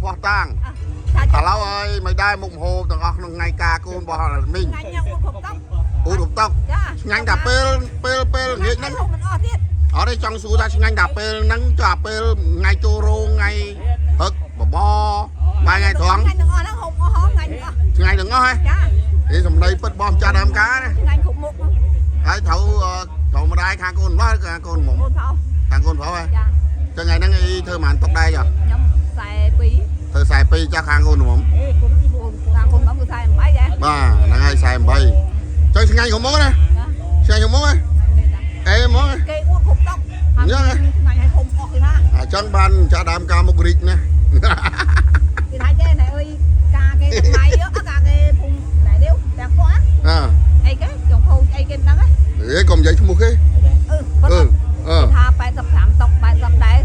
ភស្តុតាង ថា ឥឡូវហើយមិនដែរមុខម្ហូបទាំងអស់ក្នុងថ្ងៃការកូនរបស់មីង ឆ្ងាញ់ញ៉ាំអ៊ូគ្រប់តុក អ៊ូគ្រប់តុក ចា ឆ្ងាញ់តែពេលពេលពេលល្ងាចហ្នឹង ហូបមិនអស់ទៀត អត់ទេចង់សួរថាឆ្ងាញ់តែពេលហ្នឹងចុះអាពេលថ្ងៃចូលរោងថ្ងៃហឹកបបរបាយថ្ងៃត្រង់ ថ្ងៃទាំងអស់ហ្នឹងហូបអស់ហងថ្ងៃទាំងអស់ ឆ្ងាញ់ទាំងអស់ហ៎ ចា នេះសម្ដីពិតរបស់ម្ចាស់ដើមការណា ឆ្ងាញ់គ្រប់មុខ ហើយត្រូវត្រូវម្ដាយខាងកូនម្លោះឬខាងកូនមុំ កូនផោ ខាងកូនប្រុសហ៎ ចា ចឹងថ្ងៃហ្នឹងអីធ្វើប្រហែលតុកដែរចុះ ខ្ញុំ42 ធ្វើ42ចាស់ខាងកូនមុំ ខាងកូនខ្ញុំគឺ48ដែរ បាទហ្នឹងហើយ48ចឹងឆ្ងាញ់គ្រប់មុខណា ចា ឆ្ងាញ់គ្រប់មុខហ៎អេហ្មង គេអួតគ្រប់តុកថ្ងៃឲ្យហូបអស់គេណា អញ្ចឹងបានម្ចាស់ដើមការមុខរីកណា គេថាចេះណែអើយការគេថ្លៃអត់ការគេភុំណែនេះទាំងគាត់ អើ អីគេចុងភោអីគេមិនដឹងហ៎ អេកុំនិយាយឈ្មោះគេ អឺប៉ុន្ អឺ តែ អឺ ថា85តុក80ដែរ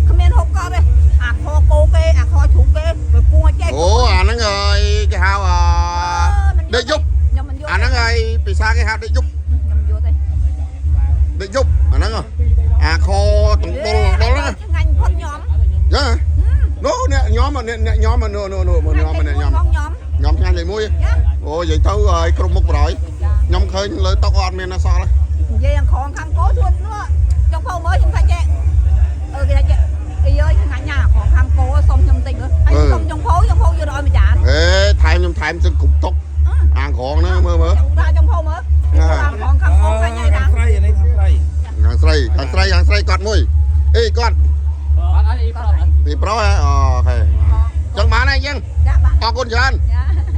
គ្មានហូបកត់ទេអាខគោគេអាខជ្រូកគេវាគួរចេះ អូអាហ្នឹងហើយគេហៅអដេកយប់ ខ្ញុំមិនយល់ អាហ្នឹងហើយភាសាគេហៅដេកយប់ ខ្ញុំយល់ទេ ដេកយប់អាហ្នឹងហ៎អាខតងដុលដុលហ្នឹង ឆ្ងាញ់ផុតញោម យ៉ានោះអ្នកញោមអ្នកអ្នកញោមនោះនោះនោះមកញោមអ្នកញោម ញោម ញោមឆ្ងាញ់លេខ1 ចា អូនិយាយទៅឲ្យគ្រប់មុខប្រយ ចា ខ្ញុំឃើញលើតុអត់មានអសល់ទេ និយាយអង្គខាងគោជួននោះចុងភៅមើលខ្ញុំថាចេះអឺគេថាចេះអីអើយឆ្ងាញ់ណាស់ของខាងគោសុំខ្ញុំតិចមើលហើយសុំចុងភៅចុងភៅយកឲ្យមួយចាន ហេថែមខ្ញុំថែមទឹកគ្រប់តុអាងក្រងហ្នឹងមើលមើល ដាក់ចុងភៅមើលខាងខាងគោខាងញ៉ៃតា ខាងស្រីអានេះខាងស្រី ខាងស្រីខាងស្រីខាងស្រីគាត់មួយអេគាត់ អត់អីប្រុស ពីប្រុសហ៎ OK ចឹងបានហើយចឹង ចាបាទ អរគុណច្រើន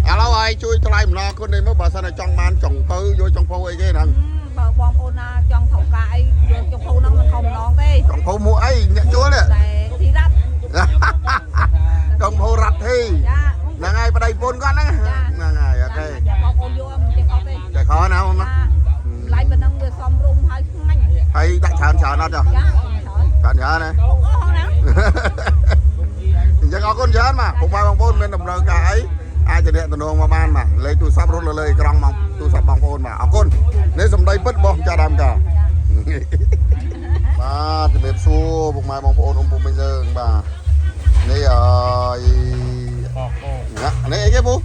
ចា ឥឡូវឲ្យជួយថ្លៃអំណរគុណនេះមើលបើសិនតែចង់បានចុងភៅយកចុងភៅអីគេហ្នឹង បើបងប្អូនណាចង់ថៅការអីយកចុងភៅហ្នឹងមិនខំម្ដងទេ ចុងភៅមួកអីអ្នកជួលនេះ តែធីរ៉ាត់ ចុងភៅរ៉ាត់ធី ចា ហ្នឹងហើយប្តីប្រពន្ធគាត់ហ្នឹងហ្នឹងហើយ OK ចាបងប្អូនយកមិនចេះខុសទេ ចេះខណាបង ចាតម្លៃប៉ុណ្ណឹងវាសមរម្យហើយឆ្ងាញ់ ហើយដាក់ច្រើនច្រើនអត់ចុះ ចាច្រើន ច្រើនច្រើនណា ពុកអស់ហ្នឹង អញ្ចឹងអរគុណច្រើនបាទពុកម៉ែបងប្អូនមានតម្រូវការអីអាចទៅអ្នកតំណងមកបានបាទលេខទូរស័ព្ទរត់លើលើអេក្រង់មកទូរស័ព្ទបងប្អូនបាទអរគុណនេះសម្ដីពិតរបស់ម្ចាស់ដើមការបាទជំរាបសួរពុកម៉ែបងប្អូនអ៊ំពូមីងយើងបាទនេះអើយ ខគោ នេះអីគេពូ ខ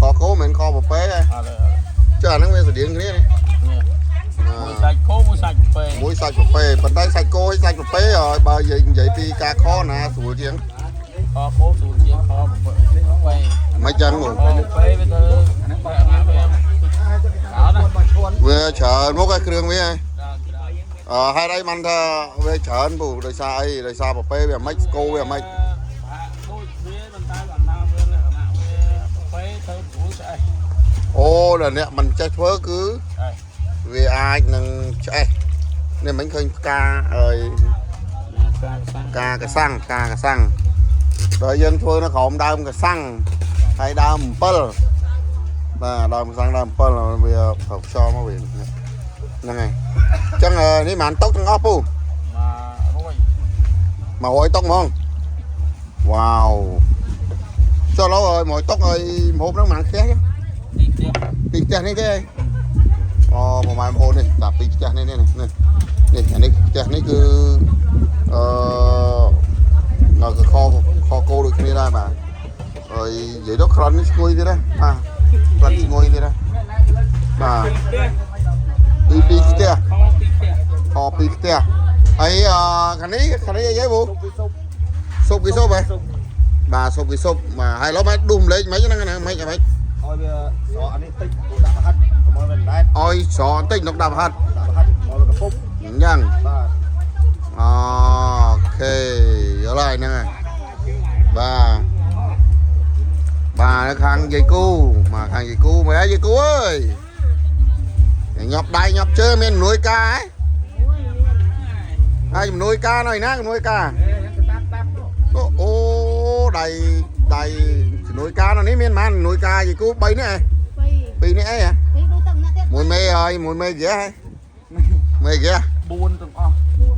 គោ ខគោមិនមែនខពពែទេ អត់ទេ ចុះអាហ្នឹងវាស្តៀងគ្នានេះ មួយសាច់គោមួយសាច់ពែ មួយសាច់ពពែប៉ុន្តែសាច់គោហើយសាច់ពពែហើយបើយើងនិយាយពីការខណាស្រួលជាង ខគោស្រួលជាងខពែ មិនចឹងហ្មង ខពែវាទៅអាហ្នឹងវាច្រើនណា វាច្រើនមកឯគ្រឿងវាហ៎អឺហេតុអីបានថាវាច្រើនពូដោយសារអីដោយសារប្រពេវាមិនស្គោវាមិន ដូចវាប៉ុន្តែបណ្ដាវាលក្ខណៈវាពែទៅស្រួលស្អេះ អូដល់អ្នកមិនចេះធ្វើគឺ ស្អេះ វាអាចនឹងឆ្អេះនេះមិនឃើញផ្កាអើយ ការ ផ្កាកសាំងផ្កាកសាំងដល់យើងធ្វើនៅក្រោមដើមកសាំងហើយដើមអំពិលបាទដើមកសាំងដើមអំពិលវាប្រខ្យល់មកវាហ្នឹងហើយអញ្ចឹងនេះមិនតុកទាំងអស់ពូ មករយ 100តុកហ្មងវ៉ាវចុះឡូវឲ្យ100តុកឲ្យម្ហូបហ្នឹងមិនខ្ទះទេ ទីផ្ទះ ពីរផ្ទះនេះទេអូប្រហែលបងប្អូននេះតាពីរផ្ទះនេះនេះនេះនេះអានេះផ្ទះនេះគឺអឺនៅកខខគោដូចគ្នាដែរបាទហើយនិយាយទៅក្លិននេះឈ្ងុយទៀតណាបាទក្លិនឈ្ងុយទៀតណាបាទ ផ្ទះ ពីពីរផ្ទះ ខពីផ្ទះ ខពីរផ្ទះហើយអឺខាងនេះខាងនេះអីគេបងស៊ុបគេស៊ុបហ៎បាទស៊ុបគេស៊ុបបាទហើយឡូវមកដុះម្លេចមិនហ្នឹងណាមិនមិន ឲ្យវាស្រកអានេះតិចដាក់ប្រហិតកុំឲ្យវាដែត ឲ្យស្រកបន្តិចនោះដាក់ប្រហិត ដាក់ប្រហិតកុំឲ្យវាកពុប អញ្ចឹង បាទ OK យល់ហើយហ្នឹងហើយបាទបាទនៅខាងយាយគូមកខាងយាយគូមើលយាយគូអើយញាប់ដៃញាប់ជើងមានជំនួយការហ៎ហើយជំនួយការនៅឯណាជំនួយការអូអូដៃដៃជំនួយការនៅនេះមានប៉ុន្មានជំនួយការយាយគូ3នាក់ហ៎2នាក់អីហ៎មួយមេហើយមួយមេហ្គេហ៎មេហ្គេ 4ទាំងអស់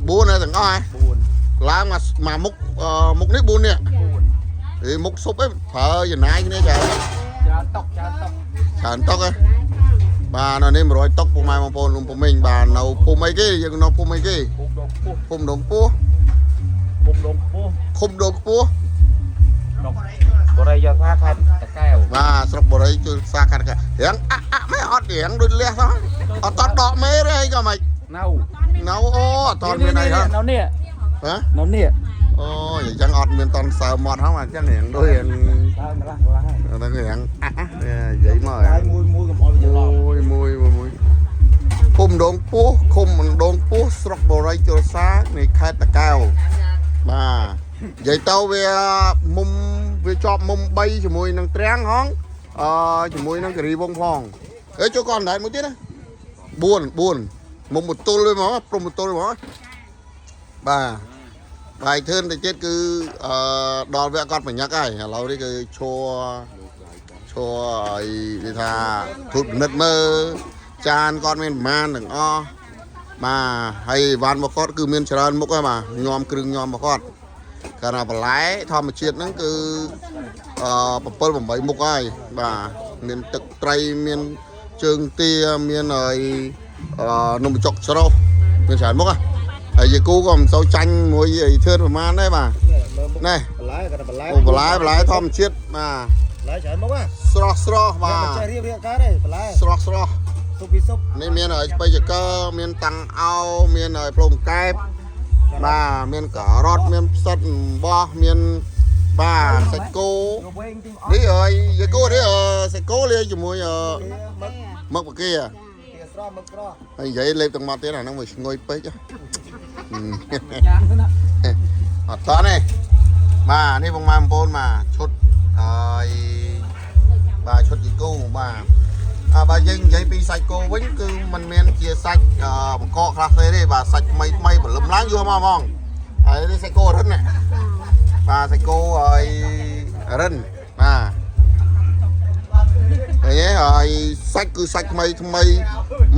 4ហើយទាំងអស់ហ៎ 4 ឡើងមកមកមុខអឺមុខនេះ4នេះ 4 ហេមុខស៊ុបឯងប្រើចំណាយគ្នាច្រើន ច្រើនតុកច្រើនតុក ច្រើនតុកហ៎បាទនៅនេះ100តុកពុកម៉ែបងប្អូនលំពមីងបាទនៅភូមិអីគេយើងនៅភូមិអីគេ ពុកដងពោះ ភូមិដងពោះ ពុកដងពោះ ឃុំដងពោះ ដង រីជលសាកាត់រៀងអាក់អាក់មិនអត់រៀងដូចលះសោះអត់តដកមេទេអីក៏មិន នៅ នៅអូអត់តមានអីហ៎ នៅនេះ ហ៎ នៅនេះ អូយអញ្ចឹងអត់មានតនសើមាត់ហ៎អញ្ចឹងរៀងដូចរៀង ដើមកន្លះកន្លះហើយ ហ្នឹងរៀងអាក់និយាយមក ហើយមួយមួយកុំអោយវាច្រឡំ មួយមួយមួយភូមិដងពោះឃុំដងពោះស្រុកបរិយជលសានៃខេត្តតាកែវបាទនិយាយទៅវាមុំវាជាប់មុំ3ជាមួយនឹងទ្រាំងហងអឺជាមួយនឹងគិរីវងផងអេចូលកនដែរមួយទៀតណា4 4មុំបតុលវាហ្មងព្រំបតុលហ្មងបាទបាយធឿនទៅទៀតគឺអឺដល់វគ្គគាត់បញ្ញឹកហើយឥឡូវនេះគឺឈរឈរឲ្យគេថាធូតពិនិត្យមើលចានគាត់មានប្រមាណទាំងអស់បាទហើយវ៉ាន់របស់គាត់គឺមានច្រើនមុខហើយបាទញោមគ្រឿងញោមរបស់គាត់កាលណាបន្លែធម្មជាតិហ្នឹងគឺអឺ7 8មុខហើយបាទមានទឹកត្រីមានជើងទាមានហើយអឺនំបញ្ចុកច្រុះមានច្រើនមុខហ៎ហើយយាយគូក៏មិនសូវចាញ់មួយអីធឿនប្រហែលដែរបាទ មើលមុខ នេះ បន្លែគាត់បន្លែ អូបន្លែបន្លែធម្មជាតិបាទ បន្លែច្រើនមុខហ៎ ស្រស់ស្រស់បាទ ចេះរៀបរៀបកើតទេបន្លែ ស្រស់ស្រស់ ស៊ុបពីស៊ុប នេះមានហើយស្ពៃចកើមានតាំងអោមានហើយផ្លុំកែបបាទមានការ៉ុតមានផ្សិតអំបោះមានបាទសាច់គោ យកវែងទី នេះហើយយាយគោនេះអឺសាច់គោលាយជាមួយអឺ មឹក មឹកបកា ទាស្រស់មឹកស្រស់ ហើយនិយាយលេបទាំងមាត់ទៀតអាហ្នឹងវាឈ្ងុយពេកហ៎ យ៉ាងទៅណា អត់តទេបាទនេះបងម៉ែបងប្អូនបាទឈុតហើយបាទឈុតជីគូបាទអើបើយើងនិយាយពីសាច់គោវិញគឺมันមានជាសាច់អឺបង្កកខ្លះទេទេបាទសាច់ថ្មីថ្មីព្រលឹមឡើងយួរមកហ្មងហើយនេះសាច់គោរិនណាបាទសាច់គោហើយរិនបាទឃើញទេហើយសាច់គឺសាច់ថ្មីថ្មី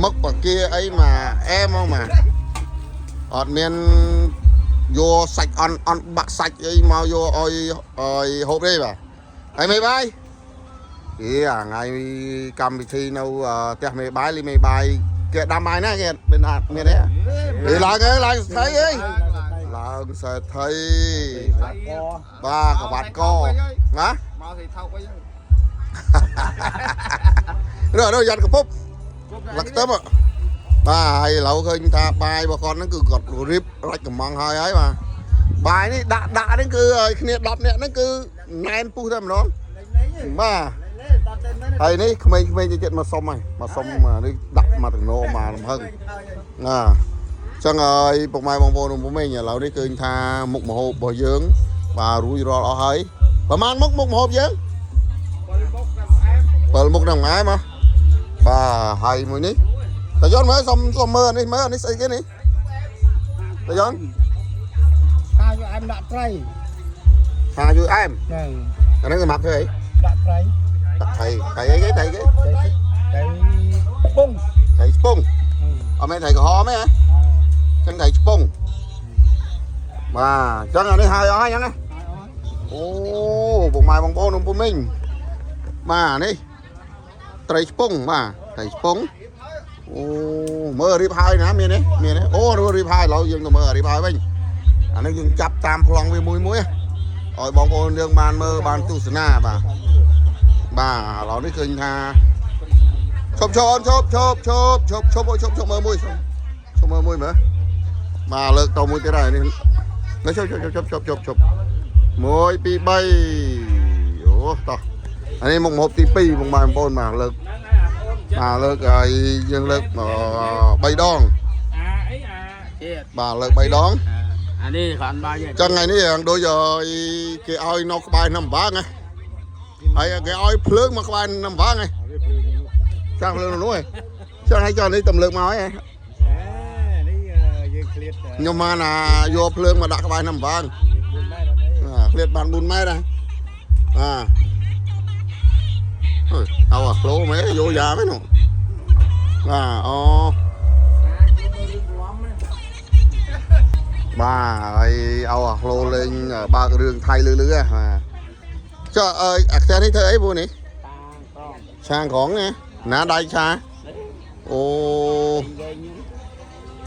មឹកបាគាអីមកអែហ្មងបាទអត់មាន យកសាច់អន់អន់បាក់សាច់អីមកយកឲ្យឲ្យហូបទេបាទហើយមេបាយអីអាថ្ងៃកម្មវិធីនៅផ្ទះមេបាយលីមេបាយគេដាំបាយណាគេមានអត់មានទេអីឡើងអើយឡើងស្ថីអើយឡើងសេដ្ឋី ក បាទក្បាត់កណា មកស្អីថោកអីហ្នឹង រើរើយ៉ាត់កពុបលឹកទៅបាទហើយឥឡូវឃើញថាបាយរបស់គាត់ហ្នឹងគឺគាត់រៀបរាច់កំងហើយហើយបាទបាយនេះដាក់ដាក់ហ្នឹងគឺឲ្យគ្នា10នាក់ហ្នឹងគឺណែនពុះតែម្ដងបាទ លេងតតមែន ហើយនេះក្មេងៗទៀតមកសុំហើយមកសុំនេះដាក់មកតំណមកលំហឹងណាចឹងហើយពុកម៉ែបងប្អូនពុំវិញឥឡូវនេះឃើញថាមុខម្ហូបរបស់យើង បាទរួចរាល់អស់ហើយប្រហែលមុខមុខម្ហូបយើង7មុខនឹងម៉ែមកបាទហើយមួយនេះតាយន់មើលសុំសុំមើលអានេះមើលអានេះស្អីគេនេះតាយន់ ខាយកអែមដាក់ត្រី ថាយូរអែម ហ្នឹង អាហ្នឹងសម្រាប់ធ្វើអី ដាក់ត្រី ដាក់ថៃថៃអីគេថៃគេ ត្រីត្រីពង ថៃស្ពងអត់មែនថៃក្រហមទេហ៎ចឹងថៃស្ពងបាទចឹងអានេះហើយអស់ហើយចឹងណាអូពុកម៉ែបងប្អូនពុំមីងបាទនេះត្រីស្ពងបាទត្រីស្ពងអូមើលរៀបហើយណាមានទេមានទេអូរៀបហើយឥឡូវយើងទៅមើលរៀបហើយវិញអានេះយើងចាប់តាមប្លង់វាមួយមួយឲ្យបងប្អូនយើងបានមើលបានទស្សនាបាទបាទឥឡូវនេះឃើញថាឈប់ឈប់ឈប់ឈប់ឈប់ឈប់ឈប់ឈប់ឈប់មើលមួយឈប់មើលមួយមើលបាទលើកតមួយទៀតហើយនេះនេះឈប់ឈប់ឈប់ឈប់ឈប់ឈប់1 2 3អូតោះអានេះមុខម្ហូបទី2បងប្អូនបាទលើក ហ្នឹងហើយអាអូនចឹង បាទលើកឲ្យយើងលើក3ដង អាអីអាជាតិ បាទលើក3ដង អានេះគាត់បាយទេ ចឹងថ្ងៃនេះយ៉ាងដូចឲ្យគេឲ្យនៅក្បែរនំបាងហ៎ហើយគេឲ្យភ្លើងមកក្បែរនំបាងហ៎ចាំងភ្លើងនោះហ៎ចឹងឲ្យចុះនេះតំលើកមកហ៎ នេះយើងឃ្លាត ខ្ញុំមកណាយកភ្លើងមកដាក់ក្បែរនំបាងអាឃ្លាតបាន4ម៉ែត្រណាអាអើយเอาអាក្លូមែយកយ៉ាមែននោះបាទអូបាទហើយเอาអាក្លូលេងបើករឿងថៃលឺលឺហ៎បាទចុះអើយអាផ្ទះនេះធ្វើអីពួកនេះ តា ឆាក្រងងក្រងណាណាដៃឆាអូ និយាយញឹម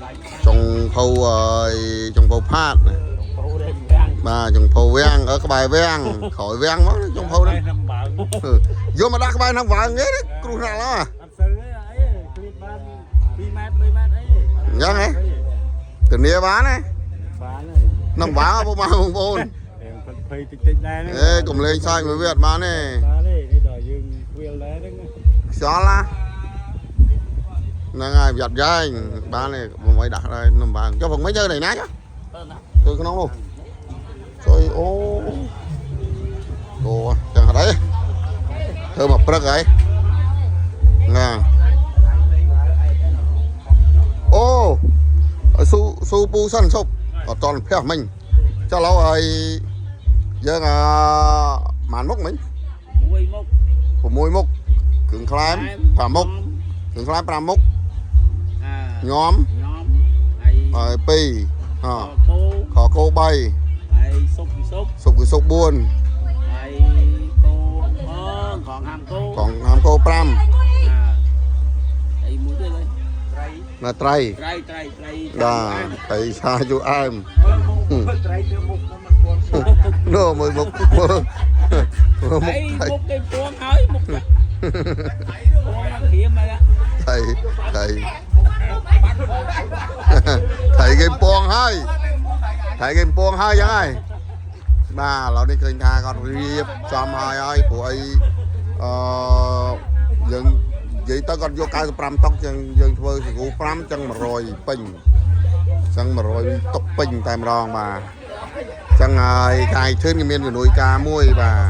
ដៃ ចុងភៅអើយចុងភៅផាត ពោដែរយ៉ាង បាទចុងភៅវាំងអឺក្បែរវាំងក្រោយវាំងមកចុងភៅហ្នឹង ខ្ញុំបើ យកមកដាក់ក្បែរហ្នឹងវាំងគេគ្រោះថ្នាក់ឡើយ អត់សូវអីអីគ្លៀតបាន2ម៉ែត្រ3ម៉ែត្រអី អញ្ចឹងហ៎ធានាបានណា បានហើយ ក្នុងវាំងពុកម៉ែបងប្អូន តែភ័យតិចតិចដែរហ្នឹង អេកុំលេងសើចមួយវាអត់បានទេ បានទេនេះដល់យើងខ្វៀលដែរហ្នឹង ខ្យល់ណាហ្នឹងហើយប្រយ័ត្នយ៉ែងបានទេមិនឲ្យដាក់ដែរក្នុងបាងចុះផងមិនទៅไหนណាចុះទៅក្នុងនោះជួយអូគោចឹងអត់អីធ្វើមកព្រឹកហើយណាអូស៊ូស៊ូពូសិនឈប់អត់តន់ភះមិញចុះឡូវហើយយើងអឺម៉ានមុខមិញ មួយមុខ 6មុខគ្រឿងក្លែម5មុខគ្រឿងក្លែម5មុខ អា ញោម ញោមហើយ ហើយ2ហ៎ គោ ខគោ3 ហើយសុកសុក សុកគឺសុក4 ហើយគោអងของហាមគោ កងហាមគោ5 អាអីមួយទៀតហើយ ណាត្រី ត្រីត្រីត្រី បាទត្រីឆាយូអែម ត្រីធ្វើមុខមិនគួរស្អាត នោះមើលមុខមើលមើលមុខ អី ត្រី មុខគេពួងហើយមុខពួងក្រៀមហើយ ត្រីត្រីត្រីគេពងហើយត្រីគេពងហើយចឹងហើយបាទឥឡូវនេះឃើញថាគាត់រៀបចំហើយហើយព្រោះអីអឺយើងនិយាយទៅគាត់យក95តុកចឹងយើងធ្វើសង្កូ5ចឹង100ពេញចឹង100តុកពេញតែម្ដងបាទចឹងហើយខាងធឿនគេមានជំនួយការមួយបាទ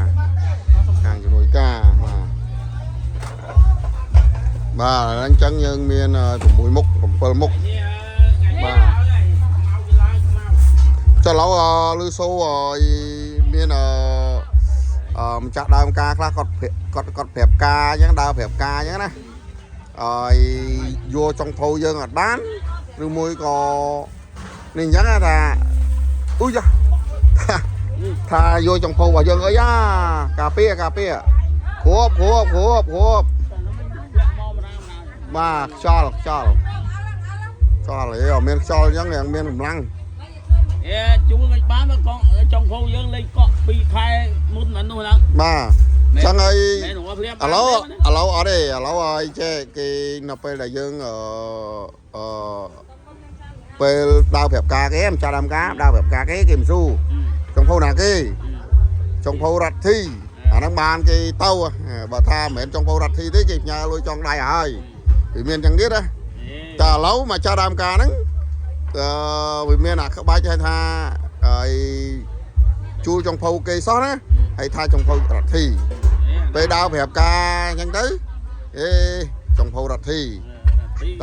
ខាងជំនួយការបាទបាទឥឡូវអញ្ចឹងយើងមាន6មុខ7មុខ នេះថ្ងៃនេះហើយមកវាឡើងមក ចុះឥឡូវអឺឮសូអឺមានអឺអឺម្ចាស់ដើមការខ្លះគាត់ប្រាប់គាត់គាត់ប្រាប់ការអញ្ចឹងដើរប្រាប់ការអញ្ចឹងណាអើយយកចុងភៅយើងអត់បានឬមួយក៏នេះអញ្ចឹងណាថាអ៊ុយយ៉ាថាថាយកចុងភៅរបស់យើងអីយ៉ាការពារការពារគ្របគ្របគ្របគ្រប លាក់មកម្ដងម្ដង បាទខ្យល់ខ្យល់ខ្យល់អីអត់មានខ្យល់អញ្ចឹងយ៉ាងមានកម្លាំង អេជួលមិនបានមកកងចុងភៅយើងលេងកក់2ខែមុនអានោះហ្នឹង បាទអញ្ចឹងហើយ មែនរកភ្លាម ឥឡូវឥឡូវអត់ទេឥឡូវឲ្យចេះគេនៅពេលដែលយើងអឺអឺពេលដើរប្រាប់ការគេម្ចាស់ដើមការដើរប្រាប់ការគេគេមិនស៊ូចុងភៅណាគេចុងភៅរដ្ឋធីអាហ្នឹងបានគេទៅបើថាមិនមែនចុងភៅរដ្ឋធីទេគេផ្ញើលុយចង់ដៃឲ្យវាមានចឹងទៀតណាតែឥឡូវម្ចាស់ដើមការហ្នឹងអឺវាមានអាក្បាច់ឲ្យថាឲ្យជួលចុងភៅគេសោះណាហើយថាចុងភៅរដ្ឋធី ពេលដើរប្រាប់ការអញ្ចឹងទៅអេចុងភៅរដ្ឋី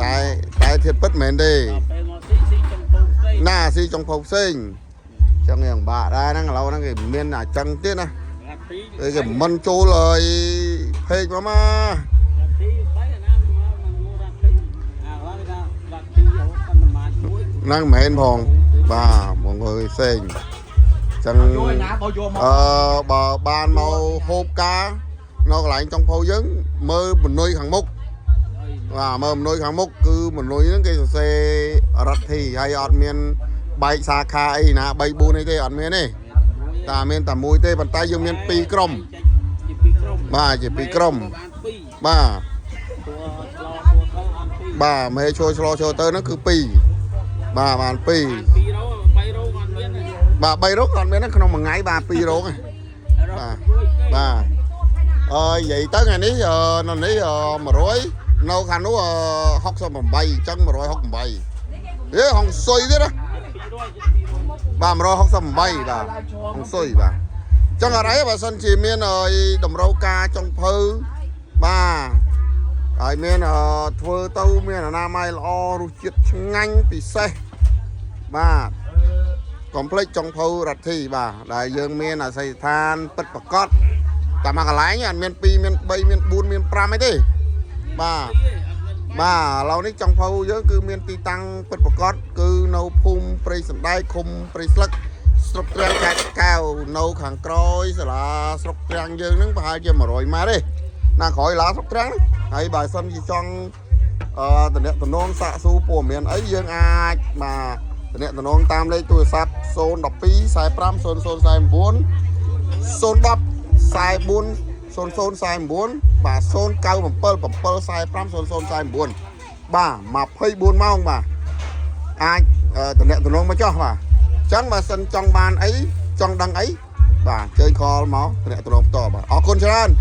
តែតែធៀបពិតមិនមែនទេ ពេលមកស៊ីស៊ីចុងភៅផ្សេង ណាស៊ីចុងភៅផ្សេងអញ្ចឹងយ៉ាងបាក់ដែរហ្នឹងឥឡូវហ្នឹងគេមានអាចឹងទៀតណា រដ្ឋី គេគេមិនចូលឲ្យពេកមកមក រដ្ឋីបីអាណាមកមករដ្ឋីអាឡើយថារដ្ឋីរហូតប៉ុន្មានមួយ ហ្នឹងមិនមែនផងបាទបងអើយផ្សេងអញ្ចឹង យកណាបើយកមក អឺបើបានមកហូបការនៅកន្លែងចុងភៅយើងមើលមនុយខាងមុខ បាទមើលមនុយខាងមុខគឺមនុយហ្នឹងគេសរសេររដ្ឋីហើយអត់មានបែកសាខាអីណា3 4អីទេអត់មានទេតែមានតែមួយទេប៉ុន្តែយើងមាន2ក្រុម ជាពីរក្រុម បាទជាពីរក្រុម បានពីរ បាទ តួឆ្លោតួទៅបានពីរ បាទមេឈរឆ្លោឈរទៅហ្នឹងគឺ2បាទបាន2 បានពីររោបីរោអត់មានទេ បាទ3រោងអត់មានទេក្នុងមួយថ្ងៃបាទ2រោងឯង បាទ បាទអើយនិយាយទៅថ្ងៃនេះអឺនៅនេះអឺ100នៅខាងនោះអឺ68អញ្ចឹង168ហេហុងសុយទៀតណា បាទ168បាទហុងសុយបាទអញ្ចឹងអត់អីបើសិនជាមានអីតម្រូវការចុងភៅបាទហើយមានអឺធ្វើទៅមានអនាម័យល្អរសជាតិឆ្ងាញ់ពិសេសបាទកុំភ្លេចចុងភៅរដ្ឋីបាទដែលយើងមានអាស័យដ្ឋានពិតប្រាកដតែមកកន្លែងអត់មាន2មាន3មាន4មាន5អីទេបាទ បាទឥឡូវនេះចុងភៅយើងគឺមានទីតាំងពិតប្រាកដគឺនៅភូមិព្រៃសណ្ដែកឃុំព្រៃស្លឹកស្រុកទ្រាំងខេត្តកែវនៅខាងក្រោយសាលាស្រុកទ្រាំងយើងហ្នឹងប្រហែលជា100ម៉ែត្រទេណាក្រោយសាលាស្រុកទ្រាំងហ្នឹងហើយបើសិនជាចង់អឺតំណតំណងសាកសួរព័ត៌មានអីយើងអាចបាទ តំណងតាមលេខទូរស័ព្ទ012 45 0049 010 44 0049បាទ097 745 0049បាទ24ម៉ោងបាទអាចតំណតំណងមកចោះបាទអញ្ចឹងបើសិនចង់បានអីចង់ដឹងអីបាទជើញខលមកតំណតំណងបន្តបាទអរគុណច្រើន។